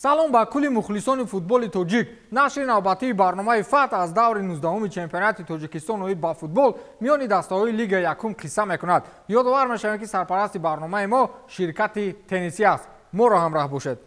Салом ба кулли мухлисони футболи тоҷик. Нашри навбатии барномаи «Фатҳ» аз даври 19-уми чемпионати Тоҷикистон оид ба футбол миёни дастаҳои Лигаи якум қисса мекунад. Ёдовар мешавем, ки сарпарасти барномаи мо ширкати теннисӣ аст. Моро ҳамроҳ бошед.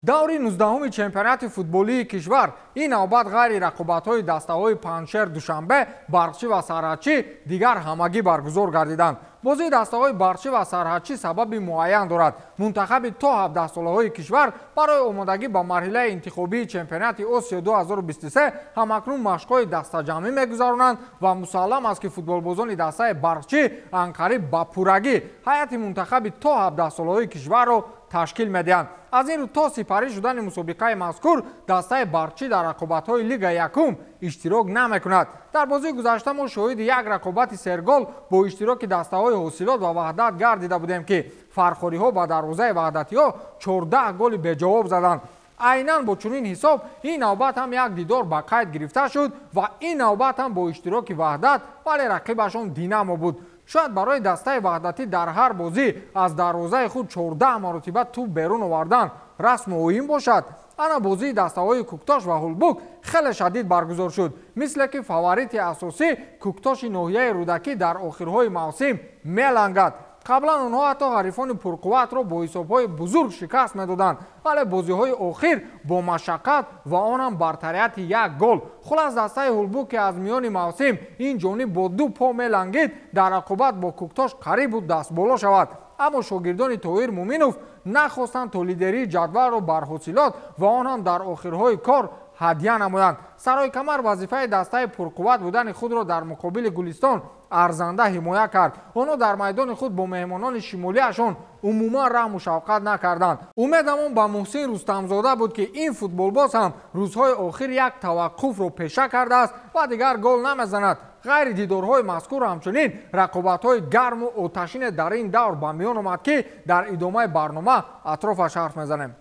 Даври 19-уми чемпионати футболии кишвар ин навбат ғайри рақобатҳои дастаҳои Панҷшер, Душанбе, Барқчӣ ва Сарҳадчӣ дигар ҳамагӣ баргузор гардиданд. Бозии дастаҳои Барқчӣ ва Сарҳадчӣ сабаби муайян дорад. Мунтахаби то 17-солаҳои кишвар барои омодагӣ ба марҳилаи интихобии чемпионати Осиё 2023 ҳамакнун машқҳои дастаҷамъӣ мегузаронанд ва мусаллам аст, ки футболбозони дастаи Барқчӣ анқариб ба пуррагӣ ҳайати мунтахаби то 17-солаҳои кишварро ташкил медиҳанд. Аз ин рӯ то сипарӣ шудани мусобиқаи мазкур дастаи Барқчӣ дар рақобатҳои Лигаи якум иштирок намекунад. Дар бозии гузашта мо шоҳиди як рақобати сергол бо иштироки дастаҳои Ҳосилот ва Ваҳдат гардида будем, ки фархориҳо ба дарвозаи ваҳдатиҳо 14 голи беҷавоб заданд. Айнан бо чунин ҳисоб ин навбат ҳам як дидор ба қайд гирифта шуд ва ин навбат ҳам бо иштироки Ваҳдат, вале рақибашон Динамо буд. Шояд барои дастаи ваҳдатӣ дар ҳар бозӣ аз дарвозаи худ 14 маротиба тӯб берун овардан расму оин бошад. Ана бозии дастаҳои Куктош ва Ҳулбук хеле шадид баргузор шуд, мисле ки фаворити асосӣ Куктоши ноҳияи Рӯдакӣ дар охирҳои мавсим мелангад. Қаблан онҳо ҳатто ҳарифони пурқувватро бо ҳисобҳои бузург шикаст медоданд, вале бозиҳои охир бо машаққат ва он ҳам бартарияти як гол. Хулас, дастаи Ҳулбук, ки аз миёни мавсим ин ҷониб бо ду по мелангид, дар рақобат бо Куктош қариб буд дастболо шавад. Аммо шогирдони Тоҳир Муминов нахостанд то лидерии ҷадвалро бар Ҳосилот ва он ҳам дар охирҳои кор ҳадя намоянд. Сарои камар вазифаи дастаи пурқувват будани худро дар муқобили Гулистон арзанда ҳимоя кард. Онҳо дар майдони худ бо меҳмонони шимолиашон умуман раҳму шавқат накарданд. Умедамон ба Муҳсин Рустамзода буд, ки ин футболбоз ҳам рӯзҳои охир як таваққуфро пеша кардааст ва дигар гол намезанад. Ғайри дидорҳои мазкур ҳамчунин рақобатҳои гарму оташине дар ин давр ба миён омад, ки дар идомаи барнома атрофаш ҳарф мезанем.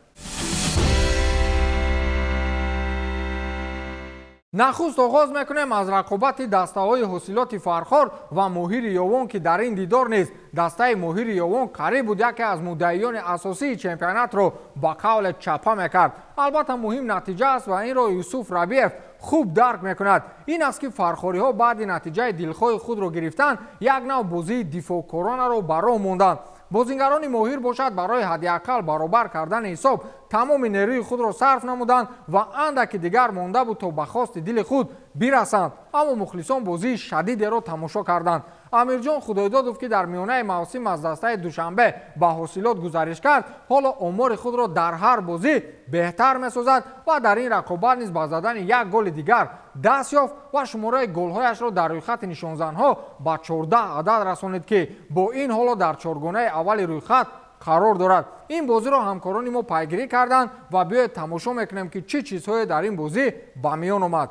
Нахуст оғоз мекунем аз рақобати дастаҳои Ҳосилоти Фархор ва Моҳири Ёвон, ки дар ин дидор низ дастаи Моҳири Ёвон қариб буд яке аз муддаиёни асосии чемпионатро ба қавле чапа мекард. Албатта, муҳим натиҷа аст ва инро Юсуф Рабиев хуб дарк мекунад. Ин аст, ки фархориҳо баъди натиҷаи дилхоҳи худро гирифтан як нав бозии дифоъкоронаро ба роҳ монданд. Бозингарони Моҳир бошад барои ҳадди ақал баробар кардани ҳисоб тамоми нерӯи худро сарф намуданд ва андаки дигар монда буд, то ба хости дили худ бирасанд. Аммо мухлисон бозии шадидеро тамошо карданд. Амирҷон Худойдодов, ки дар миёнаи мавсим аз дастаи Душанбе ба Ҳосилот гузариш кард, ҳоло омори худро дар ҳар бозӣ беҳтар месозад ва дар ин рақобат низ ба задани як голи дигар даст ёфт ва шумораи голҳояшро дар рӯйхати нишонзанҳо ба 14 адад расонид, ки бо ин ҳоло дар чоргонаи аввали рӯйхат қарор дорад. Ин бозиро ҳамкорони мо пайгирӣ карданд ва биёед тамошо мекунем, ки чӣ чизҳое дар ин бозӣ ба миён омад.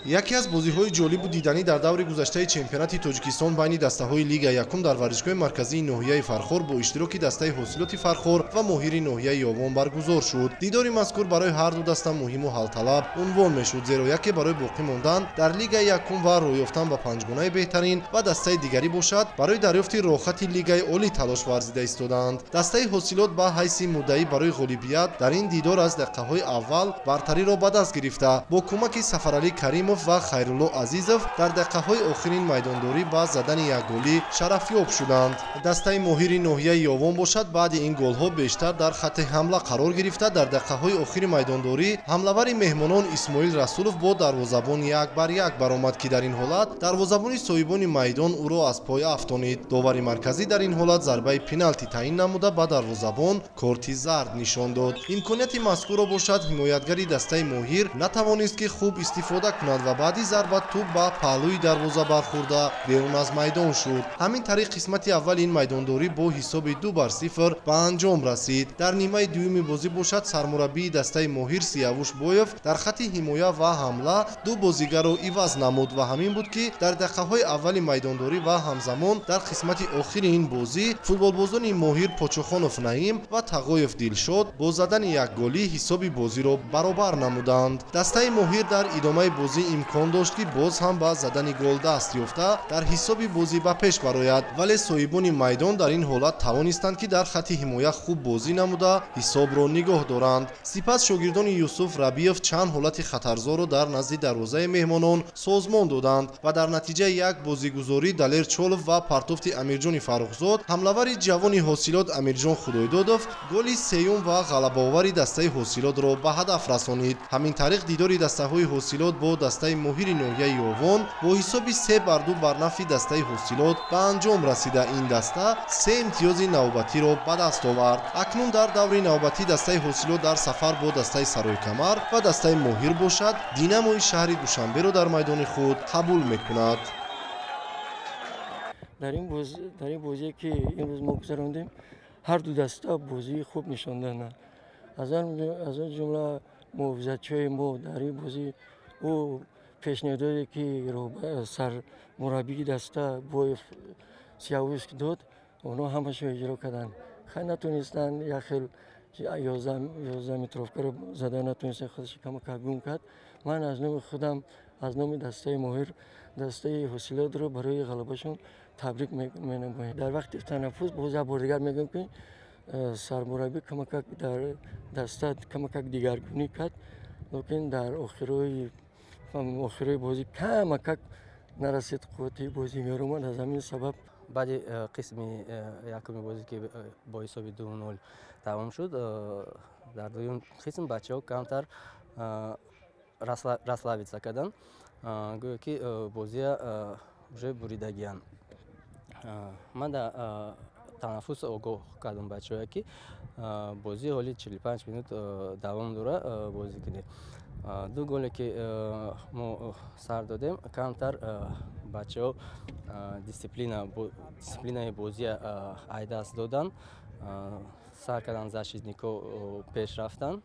Яке аз бозиҳои ҷолибу диданӣ дар даври гузаштаи чемпионати Тоҷикистон байни дастаҳои Лига якум дар варзишгоҳи марказии ноҳияи Фархор бо иштироки дастаи Ҳосилоти Фархор ва Моҳири ноҳияи Ёвон баргузор шуд. Дидори мазкур барои ҳарду даста муҳиму ҳалталаб унвон мешуд, зеро яке барои боқӣ мондан дар Лигаи якум ва роҳ ёфтан ба панҷгонаи беҳтарин ва дастаи дигарӣ бошад барои дарёфти роҳхати Лигаи олӣ талош варзида истодаанд. Дастаи Ҳосилот ба ҳайси муддаӣ барои ғолибият дар ин дидор аз дақиқаҳои аввал бартариро ба даст гирифта, бо кӯмаки Сафаралӣ Каримов ва Хайрулло Азизов дар дақиқаҳои охирин майдондорӣ ба задани як голӣ шарафёб шуданд. Дастаи Моҳири ноҳияи Ёвон бошад баъди ин голҳо бештар дар хатти ҳамла қарор гирифта, дар дақиқаҳои охири майдондорӣ ҳамлавари меҳмонон Исмоил Расулов бо дарвозабон як бар як баромад, ки дар ин ҳолат дарвозабони соҳибони майдон ӯро аз пой афтонид. Довари марказӣ дар ин ҳолат зарбаи пеналти таъин намуда ба дарвозабон корти зард нишон дод. Имконияти мазкурро бошад ҳимоятгари дастаи Моҳир натавонист, ки хуб истифода кунад ва баъди зарба тӯб ба паҳлӯи дарвоза бархӯрда берун аз майдон шуд. Ҳамин тариқ қисмати аввали ин майдондорӣ бо ҳисоби 2-0 ба анҷом расид. Дар нимаи дуюми бозӣ бошад сармураббии дастаи Моҳир Сиявуш Боев дар хатти ҳимоя ва ҳамла ду бозигарро иваз намуд ва ҳамин буд, ки дар дақиқаҳои аввали майдондорӣ ва ҳамзамон дар қисмати охири ин бозӣ футболбозони Моҳир Почухонов Наим ва Тағоев Дилшод бо задани як голӣ ҳисоби бозиро баробар намуданд. Дастаи Моҳир дар идомаи бозӣ имкон дошт, ки боз ҳам ба задани гол даст ёфта дар ҳисоби бозӣ ба пеш барояд, вале соҳибони майдон дар ин ҳолат тавонистанд, ки дар хатти ҳимоя хуб бозӣ намуда ҳисобро нигоҳ доранд. Сипас шогирдони Юсуф Рабиев чанд ҳолати хатарзорро дар назди дарвозаи меҳмонон созмон доданд ва дар натиҷаи як бозигузорӣ Далер Чолов ва партофти Амирҷони Фаррухзод ҳамлавари ҷавони Ҳосилот Амирҷон Худойдодов голи сеюм ва ғалабаовари дастаи Ҳосилотро ба ҳадаф расонид. Ҳамин тариқ дидори дастаҳои Ҳосилот бо дастаи Моҳири ноҳияи Ёвон бо ҳисоби 3-2 бар нафъи дастаи Ҳосилот ба анҷом расида, ин даста се имтиёзи навбатиро ба даст овард. Акнун дар даври навбатӣ дастаи Ҳосилот дар сафар бо дастаи Саройкамар ва дастаи Моҳир бошад, Динамои шаҳри Душанберо дар майдони худ қабул мекунад. Дар ин бозие, ки имрӯз мо гузарондем, ҳар ду даста бозии хуб нишон доданд. Аз он ҷумла муҳофизатчиҳои мо дар ин бозӣ ӯ пешниҳодое, ки сармураббии даста Боев Сиявуш дод, онҳо ҳамашро иҷро карданд. Хай, натонистанд, як хел 11 метровкаро зада натонистанд, худаш камакак гум кард. Ман аз номи худам, аз номи дастаи Моҳир, дастаи Ҳосилотро барои ғалабашон табрик менамоем. Дар вақти танаффус боз як бор дигар мегӯям, ки сармураббӣ камакак дар даста камакак дигаргунӣ кард, лекин дар охирои бозӣ камакак нарасид қуввати бозигаро омад. Аз ҳамин сабаб баъди қисми якуми бозӣ, ки бо ҳисоби 2-0 тамом шуд, дар дуюм қисм бачаҳо камтар расслабиться карданд, гӯё ки бозия уже буридагиянд. Ман дар танаффус огоҳ кардам бачаҳое, ки бозӣ ҳоли 45 минут давом дора, бозӣ кунед. Ду голе, ки мо сар додем, камтар бачаҳо дисциплинаи бозия ай даст доданд, сар карданд, защитникҳо пеш рафтанд.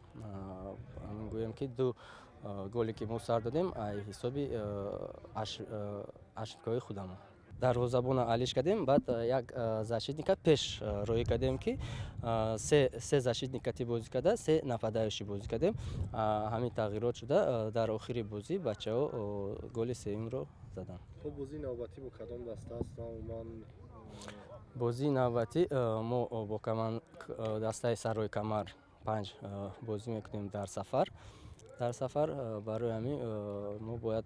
Гӯем, ки ду голе, ки мо сар додем, ай ҳисоби ошибкаҳои худамон. Дарвозабона алиш кардем, баъд як защитника пеш роҳӣ кардем, ки се защитника ти бозӣ карда, се нападающий бозӣ кардем. Ҳамин тағйирот шуда, дар охири бозӣ бачаҳо голи сеюмро заданд. Хуб, бозии навбатӣ бо кадом даста аст ва умуман? Бозии навбатӣ мо бо дастаи Саройкамар 5 бозӣ мекунем дар сафар. Дар сафар, барои ҳамин мо бояд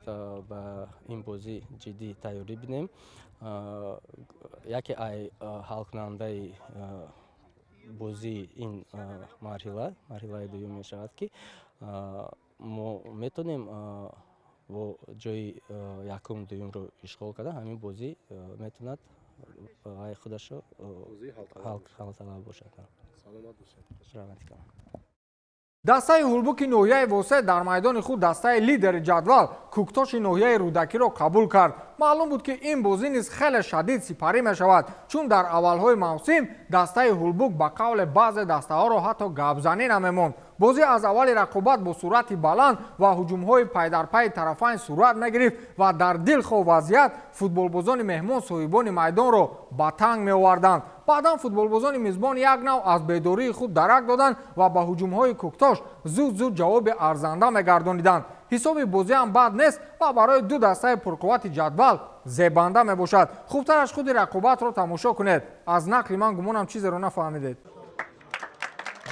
ба ин бозӣ ҷиддӣ тайёрӣ бинем. Яке ай ҳалкунандаи бозии ин марҳила, марҳилаи дуюм мешавад, ки мо метонем бо ҷои якум, дуюмро ишғол карда, ҳамин бозӣ метавонад ай худашро ҳалталаб бошад. Саломат бошед. Дастаи Ҳулбуки ноҳияи Восе дар майдони худ дастаи лидери ҷадвал Кӯктоши ноҳияи Рӯдакиро қабул кард. Маълум буд, ки ин бозӣ низ хеле шадид сипарӣ мешавад, чун дар аввалҳои мавсим дастаи Ҳулбук ба қавле баъзе дастаҳоро ҳатто гапзанӣ намемонд. Бозӣ аз аввали рақобат бо суръати баланд ва ҳуҷумҳои пайдарпайи тарафайн сурат мегирифт ва дар дилхоҳ вазъият футболбозони меҳмон соҳибони майдонро ба танг меоварданд. Баъдан футболбозони мизбон як нав аз бедории худ дарак доданд ва ба ҳуҷумҳои Кӯктош зуд-зуд ҷавоби арзанда мегардониданд. Ҳисоби бозӣ ҳам бад нест ва барои ду дастаи пурқуввати ҷадвал зебанда мебошад. Хубтараш худи рақобатро тамошо кунед. Аз нақли ман гумонам чизеро нафаҳмидед.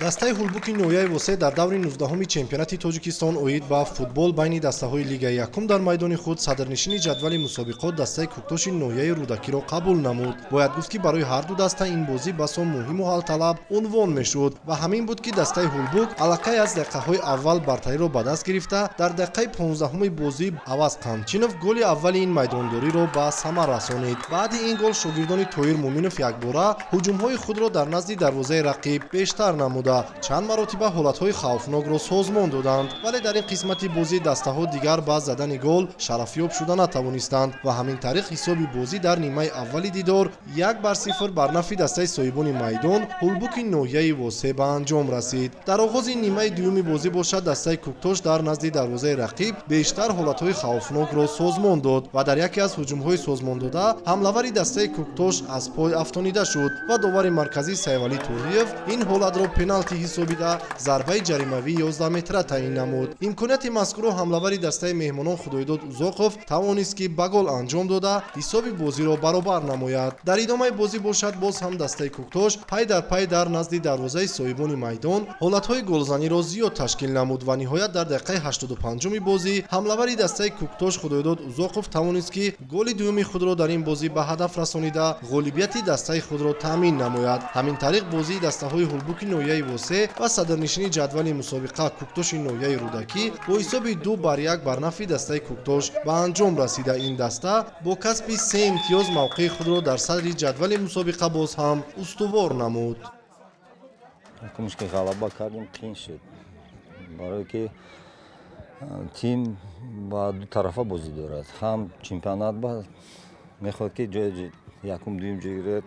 Дастаи Ҳулбуки ноҳияи Восе дар даври 19-уми чемпионати Тоҷикистон оид ба футбол байни дастаҳои Лигаи якум дар майдони худ садрнишини ҷадвали мусобиқот дастаи Кӯктоши ноҳияи Рӯдакиро қабул намуд. Бояд гуфт, ки барои ҳар ду даста ин бозӣ басо муҳиму ҳалталаб унвон мешуд ва ҳамин буд, ки дастаи Ҳулбук аллакай аз дақиқаҳои аввал бартариро ба даст гирифта, дар дақиқаи 15-уми бозӣ Аваз Қамчинов голи аввали ин майдондориро ба самар расонид. Баъди ин гол шогирдони Тоир Муминов якбора ҳуҷумҳои худро дар назди дарвозаи рақиб бештар намуд, чанд маротиба ҳолатҳои хавфнокро созмон доданд, вале дар ин қисмати бозӣ дастаҳо дигар ба задани гол шарафёб шуда натавонистанд ва ҳамин тариқ ҳисоби бозӣ дар нимаи аввали дидор 1-0 бар нафъи дастаи соҳибони майдон Ҳулбуки ноҳияи Восе ба анҷом расид. Дар оғози нимаи дуюми бозӣ бошад, дастаи Кӯктош дар назди дарвозаи рақиб бештар ҳолатҳои хавфнокро созмон дод ва дар яке аз ҳуҷумҳои созмондода ҳамлавари дастаи Кӯктош аз пой афтонида шуд ва довари марказӣ Сайвалӣ Тоҳиев ин ҳолатро пеналти пеналти ҳисобида зарбаи ҷаримавии 11 метра таъин намуд. Имконияти мазкурро ҳамлавари дастаи меҳмонон Худойдод Узоқов тавонист, ки ба гол анҷом дода ҳисоби бозиро баробар намояд. Дар идомаи бозӣ бошад, боз ҳам дастаи Кӯктош пай дар пай дар назди дарвозаи соҳибони майдон ҳолатҳои голзаниро зиёд ташкил намуд ва ниҳоят дар дақиқаи 85-уми бозӣ ҳамлавари дастаи Кӯктош Худойдод Узоқов тавонист, ки голи дуюми худро дар ин бозӣ ба ҳадаф расонида ғолибияти дастаи худро таъмин намояд. Ҳамин тариқ бозии дастаҳои Ҳулбуки ноҳияи Восе ва садрнишини ҷадвали мусобиқа Кӯктоши ноҳияи Рӯдакӣ бо ҳисоби 2-1 бар нафъи дастаи Кӯктош ба анҷом расида. Ин даста бо касби 3 имтиёз мавқеи худро дар садри ҷадвали мусобиқа боз ҳам устувор намуд. Ҳукмш ки ғалаба кардем, қин шуд, барое ки тим ба ду тарафа бозӣ дорад. Ҳам чемпионат ба мехоҳад, ки ҷои якум дуюм ҷой гирад,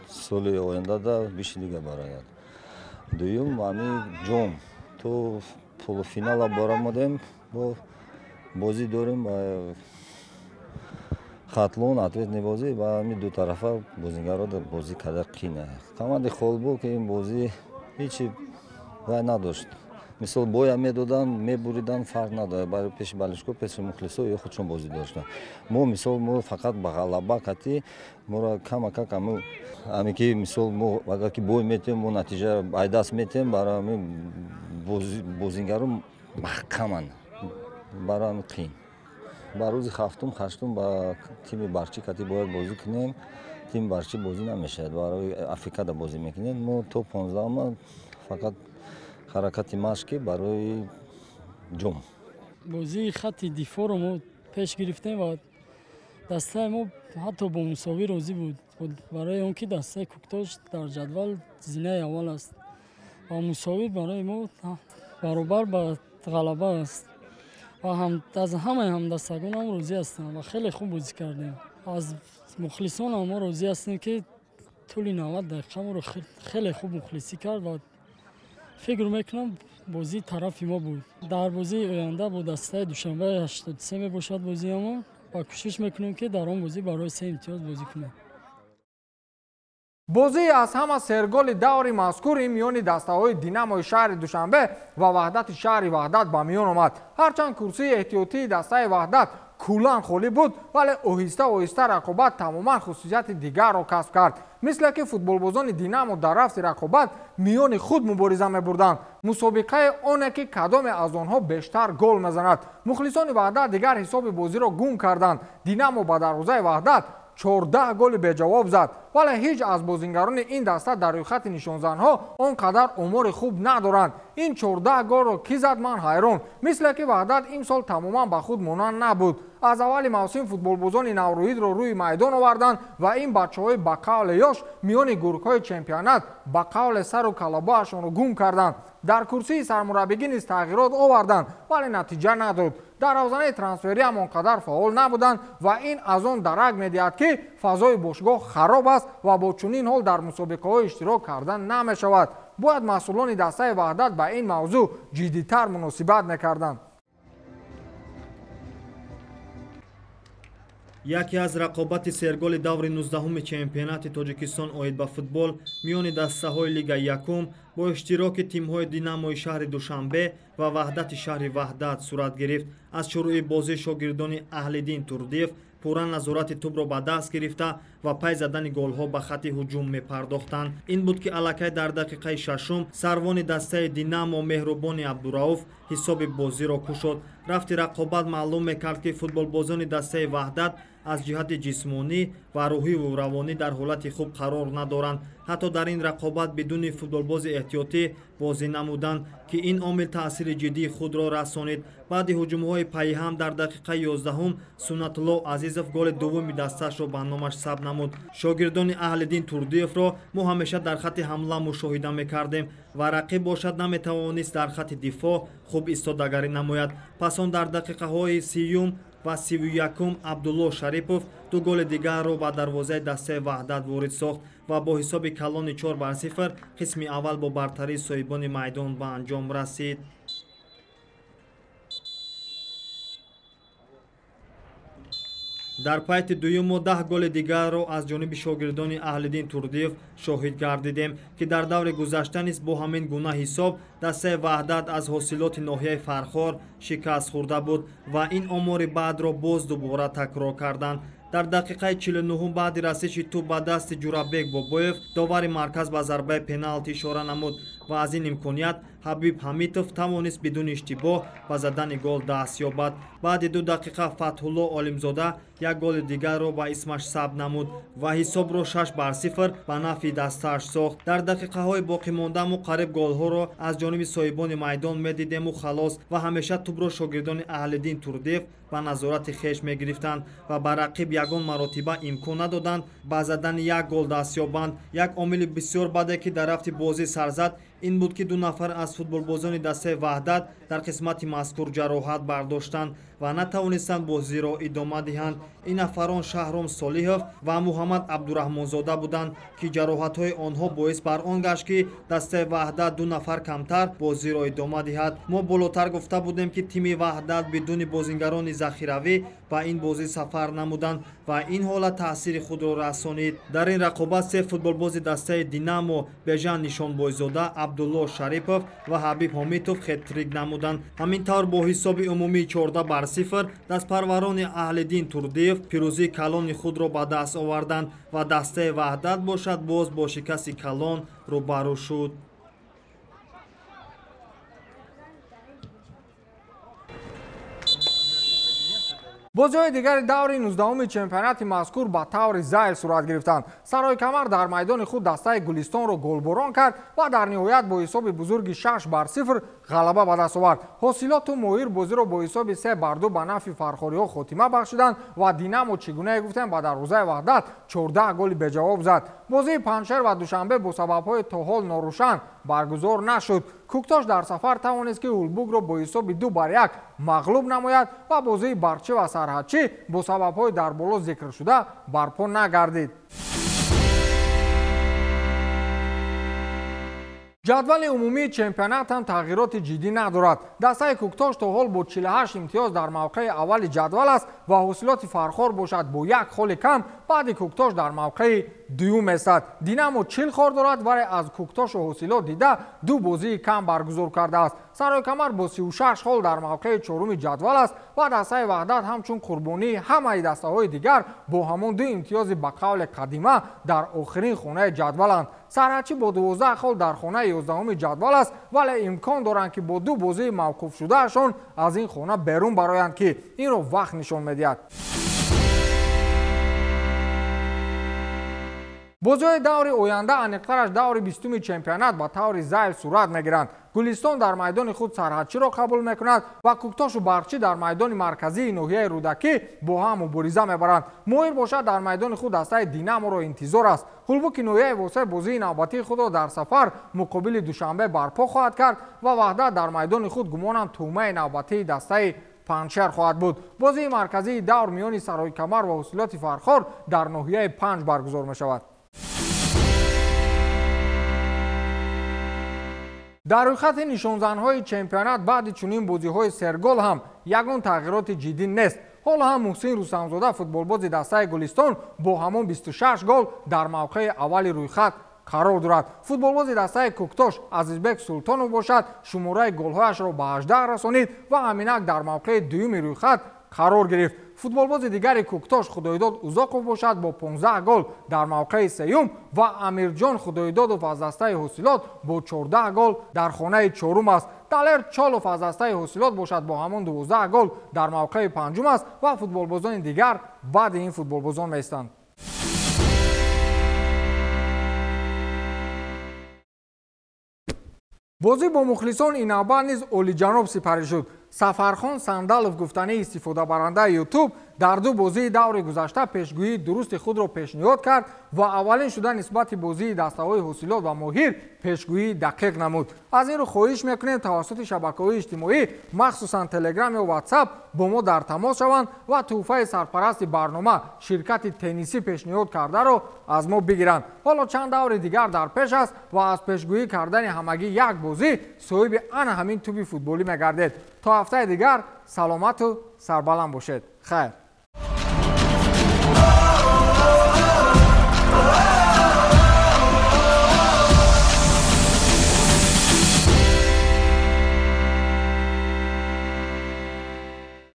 соли ояндада биши лига барояд. Дуюм ҳами ҷом то полуфинала баромадем, бо бозӣ дорем Хатлон, ответный бозӣ ба ҳами ду тарафа бозигаро бозӣ карда қина. Команди Холбук ин бозӣ ҳечи вай надошт. Мисол боя медоданд, мебуриданд, фарқ надорад. Барои пеши болельщико, пеши мухлисо ё худшон бозӣ доштанд. Мо мисол мо фақат ба ғалаба кати моро камакак ами ки мисол мо агар ки бой метем, мо натиҷа айдаст метем, барои ами бозингаро маҳкаманд. Барои ами қин. Ба рӯзи ҳафтум, ҳаштум ба тими Барчӣ кати бояд бозӣ кунем. Тими Барчӣ бозӣ намешавад, барои Африкада бозӣ мекунем. Мо то 15 фақат ҳаракати машқӣ барои ҷом. Бозии хатти дифоъро мо пеш гирифтем ва дастаи мо ҳатто бо мусовӣ розӣ буд, барои он ки дастаи Кӯктош дар ҷадвал зинаи аввал аст ва мусовӣ барои мо баробар ба ғалаба аст ва аз ҳамаи ҳамдастагонам розӣ ҳастам ва хеле хуб бозӣ кардем. Аз мухлисонам мо розӣ ҳастем, ки тӯли 90 дақиқа моро хеле хуб мухлисӣ кард ва фикр мекунам бозии тарафи мо буд. Дар бозии оянда бо дастаи Душанбе 83 мебошад бозиамон ва кӯшиш мекунем, ки дар он бозӣ барои 3 имтиёз бозӣ кунем. Бозии аз ҳама серголи даври мазкур ин миёни дастаҳои Динамои шаҳри Душанбе ва Ваҳдати шаҳри Ваҳдат ба миён омад. Ҳарчанд курсии эҳтиётии дастаи Ваҳдат куллан холӣ буд, вале оҳиста оҳиста рақобат тамоман хусусияти дигарро касб кард. Мисле ки футболбозони Динамо дар рафти рақобат миёни худ мубориза мебурданд. Мусобиқаи оне ки кадоме аз онҳо бештар гол мезанад. Мухлисони Ваҳдат дигар ҳисоби бозиро гум карданд. Динамо ба дарвозаи Ваҳдат 14 голи беҷавоб зад, вале ҳеҷ аз бозингарони ин даста дар рӯйхати нишонзанҳо он қадар омори хуб надоранд. Ин 14 голро кӣ зад, ман ҳайрон. Мисле ки Ваҳдат имсол тамоман ба худ монанд набуд. Аз аввали мавсим футболбозони наврӯидро рӯи майдон оварданд ва ин бачаҳои ба қавле ёш миёни гургҳои чемпионат ба қавле сару калабоашонро гум карданд. Дар курсии сармураббигӣ низ тағйирот оварданд, вале натиҷа надод. Дар равзанаи трансфериам он қадар фаъол набуданд ва ин аз он дарак медиҳад, ки фазои бошгоҳ хароб аст ва бо чунин ҳол дар мусобиқаҳо иштирок кардан намешавад. Бояд масъулони дастаи Ваҳдат ба ин мавзӯъ ҷиддитар муносибат мекарданд. Яке аз рақобати серголи даври 19-уми чемпионати Тоҷикистон оид ба футбол миёни дастаҳои Лигаи якум бо иштироки тимҳои Динамои шаҳри Душанбе ва Ваҳдати шаҳри Ваҳдат сурат гирифт. Аз шурӯи бозӣ шогирдони Аҳлиддин Турдиев пурра назорати тӯбро ба даст гирифта ва пай задани голҳо ба хатти ҳуҷум мепардохтанд. Ин буд, ки аллакай дар дақиқаи шашум сарвони дастаи Динамо Меҳрубони Абдурауф ҳисоби бозиро кушод. Рафти рақобат маълум мекард, ки футболбозони дастаи Ваҳдат аз ҷиҳати ҷисмонӣ ва рӯҳиву равонӣ дар ҳолати хуб қарор надоранд. Ҳатто дар ин рақобат бидуни футболбози эҳтиётӣ бозӣ намуданд, ки ин омил таъсири ҷиддии худро расонид. Баъди ҳуҷумҳои пайҳам дар дақиқаи 11 Суннатулло Азизов голи дуввуми дастаашро ба номаш сабт намуд. Шогирдони Аҳлиддин Турдиевро мо ҳамеша дар хатти ҳамла мушоҳида мекардем ва рақиб бошад наметавонист дар хатти дифоъ хуб истодагарӣ намояд. Пас он дар дақиқаҳои 30 ва 31 Абдулло Шарипов ду голи дигарро ба дарвозаи дастаи Ваҳдат ворид сохт ва бо ҳисоби калони 4-0 қисми аввал бо бартарии соҳибони майдон ба анҷом расид. Дар пайти дуюм мо 10 голи дигарро аз ҷониби шогирдони Аҳлиддин Турдиев шоҳид гардидем, ки дар даври гузашта низ бо ҳамин гуна ҳисоб дастаи Ваҳдат аз ҳосилоти ноҳияи Фархор шикаст хӯрда буд ва ин омори баъдро боз дубора такрор карданд. Дар дақиқаи 49 баъди расиши тӯб ба дасти Ҷурабек Бобоев довари марказ ба зарбаи пеналти ишора намуд ва аз ин имконият Ҳабиб Ҳамитов тавонист бидуни иштибоҳ ба задани гол даст ёбад. Баъди 2 дақиқа Фатҳулло Олимзода як голи дигарро ба исмаш сабт намуд ва ҳисобро 6-0 ба нафъи дастааш сохт. Дар дақиқаҳои боқимонда мо қариб голҳоро аз ҷониби соҳибони майдон медидему халос ва ҳамеша тӯбро шогирдони Аҳлиддин Турдиев ба назорати хеш мегирифтанд ва ба рақиб ягон маротиба имкон надоданд ба задани як гол даст ёбанд. Як омили бисёр баде ки дар рафти бозӣ сар зад ин буд, ки 2 нафар аз футболбозони дастаи Ваҳдат дар қисмати мазкур ҷароҳат бардоштанд ва натавонистанд бозиро идома диҳанд. Ин нафарон Шаҳром Солиҳов ва Муҳаммад Абдураҳмонзода буданд, ки ҷароҳатҳои онҳо боис бар он гашт, ки дастаи Ваҳдат 2 нафар камтар бозиро идома диҳад. Мо болотар гуфта будем, ки тими Ваҳдат бидуни бозингарони захиравӣ ба ин бозӣ сафар намуданд ва ин ҳолат таъсири худро расонид. Дар ин рақобат 3 футболбози дастаи Динамо Бежан Нишонбойзода, Абдулло Шарипов ва Ҳабиб Ҳомитов хет-трик намуданд. Ҳамин тавр бо ҳисоби умумии 14-0 дастпарварони Аҳлиддин Турдиев пирӯзии калони худро ба даст оварданд ва дастаи Ваҳдат бошад боз бо шикасти калон рӯбарӯ шуд. Бозиҳои дигари даври 19-уми чемпионати мазкур ба таври зайл сурат гирифтанд. Сарои Камар дар майдони худ дастаи Гулистонро голборон кард ва дар ниҳоят бо ҳисоби бузурги 6-0 ғалаба ба даст овард. Ҳосилоту Моҳир бозиро бо ҳисоби 3-2 ба нафъи фархориҳо хотима бахшиданд ва Динамо, чӣ гунае гуфтем, ба дарвозаи Ваҳдат 14 голи беҷавоб зад. Бозии Панҷшер ва Душанбе бо сабабҳои то ҳол норӯшан баргузор нашуд. Кӯктош дар сафар тавонист, ки Ҳулбукро бо ҳисоби 2-1 мағлуб намояд ва бозии Барқчӣ ва Сарҳадчӣ бо сабабҳои дар боло зикршуда барпо нагардид. Ҷадвали умумии чемпионат ҳам тағйироти ҷиддӣ надорад. Дастаи Кӯктош то ҳол бо 48 имтиёз дар мавқеи аввали ҷадвал аст ва ҳосилоти Фархор бошад бо як холи кам баъди Кӯктош дар мавқеи дуюм местад. Динамо 40 хол дорад, вале аз Кӯктошу ҳосилот дида 2 бозии кам баргузор кардааст. Сарои Камар бо 36 хол дар мавқеи чоруми ҷадвал аст ва дастаи Ваҳдат ҳамчун қурбонии ҳамаи дастаҳои дигар бо ҳамон 2 имтиёзи ба қавли қадима дар охирин хонаи ҷадваланд. Сарҳадчӣ бо 12 хол дар хонаи 11-уми ҷадвал аст, вале имкон доранд, ки бо 2 бозии мавқуфшудаашон аз ин хона берун бароянд, ки инро вақт нишон медиҳад. Бозиҳои даври оянда, аниқтараш даври 20-уми чемпионат ба таври зайл сурат мегиранд. Гулистон дар майдони худ Сарҳадчиро қабул мекунад ва Кӯктошу Барқчӣ дар майдони марказии ноҳияи Рӯдакӣ бо ҳам мубориза мебаранд. Моҳир бошад дар майдони худ дастаи Динаморо интизор аст. Ҳулбуки ноҳияи Восеъ бозии навбатии худро дар сафар муқобили Душанбе барпо хоҳад кард ва Ваҳдат дар майдони худ гумонам тӯъмаи навбатии дастаи Панҷшер хоҳад буд. Бозии марказии давр миёни Сарои Камар ва ҳосилоти Фархор дар ноҳияи Панҷ баргузор мешавад. Дар рӯйхати нишонзанҳои чемпионат баъди чунин бозиҳои сергол ҳам ягон тағйироти ҷиддӣ нест. Ҳоло ҳам Муҳсин Рустамзода, футболбози дастаи Гулистон, бо ҳамон 26 гол дар мавқеи аввали рӯйхат қарор дорад. Футболбози дастаи Кӯктош Азизбек Султонов бошад шумораи голҳояшро ба 18 расонид ва ҳаминак дар мавқеи дуюми рӯйхат қарор гирифт. Футболбози дигари Кӯктош Худойдод Узоқов бошад бо 15 гол дар мавқеи сеюм ва Амирҷон Худойдодов аз дастаи ҳосилот бо 14 гол дар хонаи чорум аст. Далер Чолов аз дастаи ҳосилот бошад бо ҳамон 12 гол дар мавқеи панҷум аст ва футболбозони дигар баъди ин футболбозон меистанд. Бозӣ бо мухлисон ин навбат низ олиҷаноб сипарӣ шуд. Сафархон Сандалов, гуфтании истифодабарандаи Ютуб, дар 2 бозии даври гузашта пешгӯии дурусти худро пешниҳод кард ва аввалин шуда нисбати бозии дастаҳои ҳосилот ва Моҳир пешгӯии дақиқ намуд. Аз ин рӯ хоҳиш мекунем тавассути шабакаҳои иҷтимоӣ, махсусан Телеграм ё Ватсап, бо мо дар тамос шаванд ва тӯҳфаи сарпарасти барнома ширкати теннисӣ пешниҳод кардаро аз мо бигиранд. Ҳоло чанд даври дигар дар пеш аст ва аз пешгӯӣ кардани ҳамагӣ як бозӣ соҳиби ана ҳамин тӯби футболӣ мегардед. То ҳафтаи дигар саломату сарбаланд бошед. Хайр.